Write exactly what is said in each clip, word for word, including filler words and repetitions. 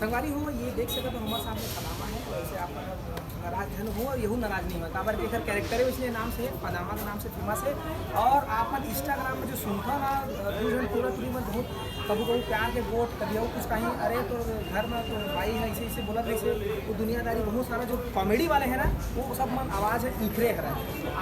संगवारी हो, ये देख सकत हो, हमारे सामने फदामा है। वैसे आप नाराज झन हो, यहू नाराज नहीं हो, काबर कि एकर कैरेक्टर है, इसलिए नाम से फदामा के नाम से फेमस है। और आपन इंस्टाग्राम में जो सुनता ना, दू झन टूरा टूरी मन बहुत कभू कभू प्यार के गोठ, कभी और कुछ कहीं, अरे तो घर में तो भाई है, ऐसे ऐसे बोलत, वैसे वो दुनियादारी, बहुत सारा जो कॉमेडी वाले हैं ना, वो सब मन आवाज है इखरे हरा।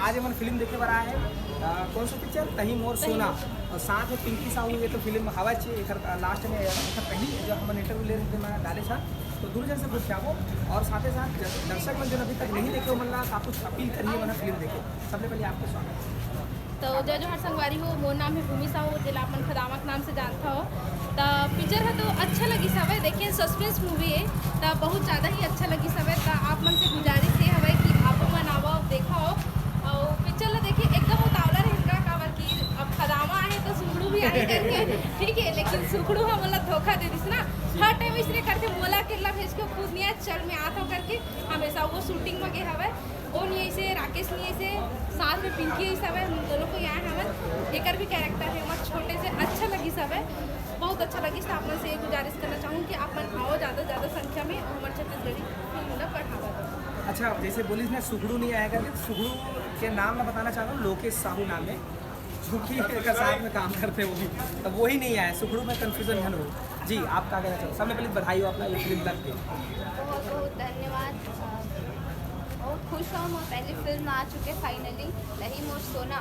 आज हमन फिल्म देखे बर आए हैं, अ, कौन सा पिक्चर, तही मोर सोना। और साथ में पिंकी साहू, ये तो फिल्म हवा चाहिए, एकर लास्ट में, एकर पहली जो हमन इंटरव्यू ले रहे थे, मैं डाले था, तो दोनों जन से पूछ के आवो। और साथ ही साथ ज-, दर्शक मन जो अभी तक नहीं देखे, ओमन ला आप कुछ अपील करिए, वरना फिल्म देखे। सबसे पहले आपको स्वागत है। तो जय जोहार संगवारी हो, मोर नाम है भूमि साहू, जेला आप मन फदामा के नाम से जानता हो। तो पिक्चर है तो अच्छा लगी सब है, देखिए सस्पेंस मूवी है, तो बहुत ज़्यादा ही अच्छा लगी सब है। तो आप मन से गुजारिश ये हवे कि आप मन आवो, देखो और पिक्चर ला देखिए, एकदम उतावला रहिन का, काबर कि अब फदामा आहे तो सुखड़ू भी आहे करके, ठीक है, लेकिन सुखड़ू हम मतलब धोखा दे दिस ना, हर टाइम इसने करते, मोला अकेला भेज के खुद नहीं आए, चल मैं आता हूँ करके हमेशा वो शूटिंग में गए हवे। वो नहीं ऐसे, राकेश नहीं ऐसे, साथ में पिंकी ऐसा हवे, हम दोनों को यहाँ हवन, एकर भी कैरेक्टर है हमारे छोटे से, अच्छा लगी सब है, बहुत अच्छा लगी। तो आप मन से ये गुजारिश करना चाहूँ कि आप मन आओ ज़्यादा से ज़्यादा संख्या में, हमारे छत्तीसगढ़ी फिल्म ला बढ़ावा दो। अच्छा, जैसे बोलिस ना सुखड़ू नहीं आएगा, तो सुखड़ू के नाम मैं बताना चाह रहा हूँ, लोकेश साहू नाम है, जो कि एकर साथ में काम करते हैं वो भी, तब वही नहीं आया, सुखड़ू में कन्फ्यूजन घन हो। जी, आप का कहना चाहो? सबले पहले बधाई हो अपना ये फिल्म लग के। बहुत बहुत धन्यवाद। अ, बहुत खुश हूँ, मोर पहली फिल्म आ चुके फाइनली, तही मोर सोना।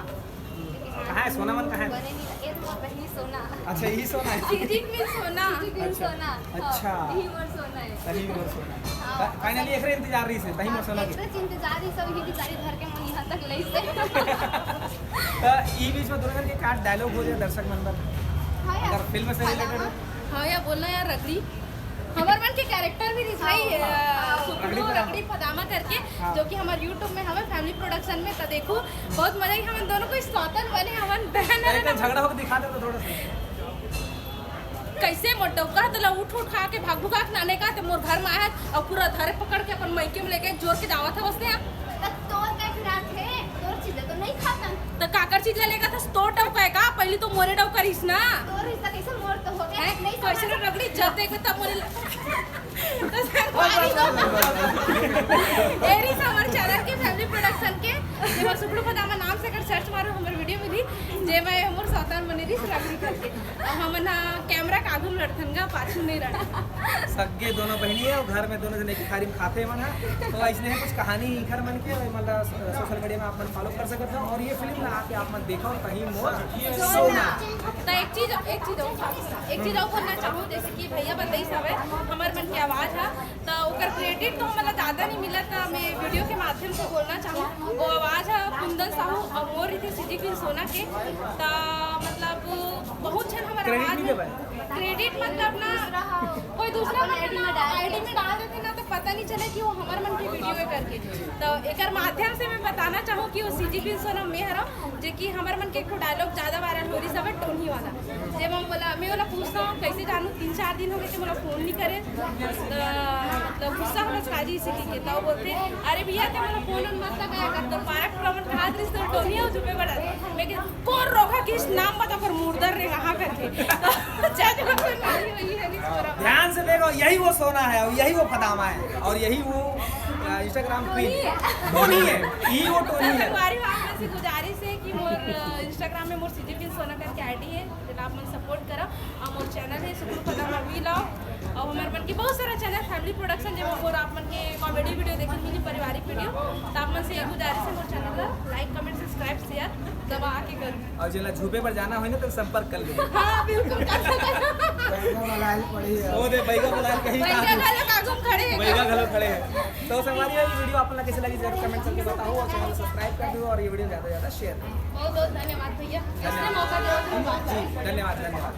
लेकिन कहाँ है सोना मन, कहाँ है? बने नहीं, ये तो बहनी सोना। अच्छा, यही सोना है। चिकचिक में सोना। चिकचिक में अच्छा। सोना। अच्छा। हाँ, यही मोर सोना है। तही मोर सोना। हाँ। फा-, फाइनली एकरे इंतजार रही से, तही मोर हाँ, सोना के। एकरे इंतजार रही सब, यही सारी भर के मैं यहाँ तक ले से। तो ई बीच में दोनों जन के का डायलॉग हो जाए दर्शक मन बर? हाँ यार। अगर फिल्म से रिलेटेड हो? हाँ यार, बोलना यार, रगड़ी। हमर मन के कैरेक्टर भी रिस भाई, हाँ, अ, हाँ। सुखड़ू रगड़ी फदामा। रगड़ी फदामा करके, हाँ। जो कि हमारे YouTube में हवे फैमिली प्रोडक्शन में, तो देखो, बहुत मजा आई। हमन दोनों को सौतन बने, हमन बहन अरे, हरन। कल झगड़ा होके दिखा दे तो थोड़ा सा। कैसे मोर डौका तला उठ उठ खा के भाग भुगा के नाने का, ते मोर घर में आया और पूरा धरे पकड़ के अपन मइके में लेके जोर के जावत है उसने। तब तोर का फिरात है, तोर चीजें तो नहीं खातन। तो काकर चीज ले लेगा था, तोर डौका है का? पहली तो मोरे डौका रहीस ना। तोर हिस्सा कैसे मोर तो हो गया, हैं? नहीं कैसे समझ। रगड़ी जब देख तब मोरे ल-, तो संगवारी हो, एरी हमर चैनल के फैमिली प्रोडक्शन के, जेमा सुखड़ू फदामा नाम से अगर सर्च मारो, हमर वीडियो मिली, जेमा हमर सौतन बने रहीस रगड़ी करके। अब हमन ह कैमरा के आगू में लड़थन गा, पाछू नहीं लड़थन। सग्गे दोनों बहनी है और घर में दोनों जने एक थारी में खाथे मन है। तो ऐसने है कुछ कहानी इखर मन के, और मतलब सोशल मीडिया में आप मन फॉलो कर सकते हो और ये फिल्म ला आके आप मन देखो, तही मोर सोना। तो एक चीज, एक चीज और, एक चीज और बोलना चाहूँ, जैसे कि भैया बताई सब है, हमर मन के आवाज है, तो ओकर क्रेडिट तो हमला ज्यादा नहीं मिला, तो मैं वीडियो के माध्यम से बोलना चाहूँ, वो आवाज है कुंदन साहू और मोर रहिथे सिद्दीक बिन सोना के। तो मतलब बहुत झन हमर क्रेडिट आवाज नहीं में देवे। क्रेडिट मतलब ना कोई दूसरा अपन मन आईडी में ना डाल आईडी में डाल देते ना, तो पता नहीं चले कि वो हमर मन के वीडियो है करके। तो एकर माध्यम से मैं बताना चाहूँ कि वो सिद्दीक बिन सोना मैं हरा, जे कि हमर मन के एक ठो डायलॉग ज्यादा वायरल हो रही सब टोनी वाला, जे मैं बोला, मैं बोला पूछता हूँ कैसे जानू, तीन चार दिन हो गए थे, बोला फोन नहीं करे। तो मतलब गुस्सा हो काजी इसी के, तो बोलते, अरे भैया ते मोला फोन उन मत लगाया कर, तो पारा टूरा मन कहा दृष्ट तो टोनी हो चुपे बड़ा। मैं कह, कौन रोका किस नाम बता कर मुर्दर रे कहाँ करके। तो जज लोग से नहीं हुई है, नहीं सो रहा। ध्यान से देखो, यही वो सोना है और यही वो फदामा है और यही वो, अ, इंस्टाग्राम क्वीन टोनी है, यही वो टोनी है। हमारी आप मन से गुजारिश है कि मोर, अ, इंस्टाग्राम में मोर सिद्दीक बिन सोना करके आईडी है, जेला आप मन सपोर्ट करो। और मोर चैनल है सुखड़ू फदामा वी लाओ। और हमारे मन की बहुत सारा चैनल फैमिली प्रोडक्शन, जेमा मोर आप मन के कॉमेडी वीडियो देखे मिली, पारिवारिक वीडियो। तो आप मन से ये गुजारिश है, मोर चैनल ला लाइक, कमेंट, सब्सक्राइब, शेयर दबा के करो। और जेला झूपे पर जाना होय ना, तो संपर्क कर लीजिए। हाँ, बिल्कुल, कर सकते हैं। बैगा वाला आइल पड़ी है। वो दे, बैगा वाला आइल कहीं बैगा कहाँ? घलो कागू में खड़े हैं। बैगा घलो खड़े हैं। तो संगवारी, ये वीडियो आप मन ला कैसे लगी, जरूर कमेंट करके बताओ और चैनल सब्सक्राइब कर दो और ये वीडियो ज़्यादा से ज़्यादा शेयर करो। बहुत बहुत धन्यवाद भैया, ऐसे मौका दे रहे हो। जी, धन्यवाद, धन्यवाद।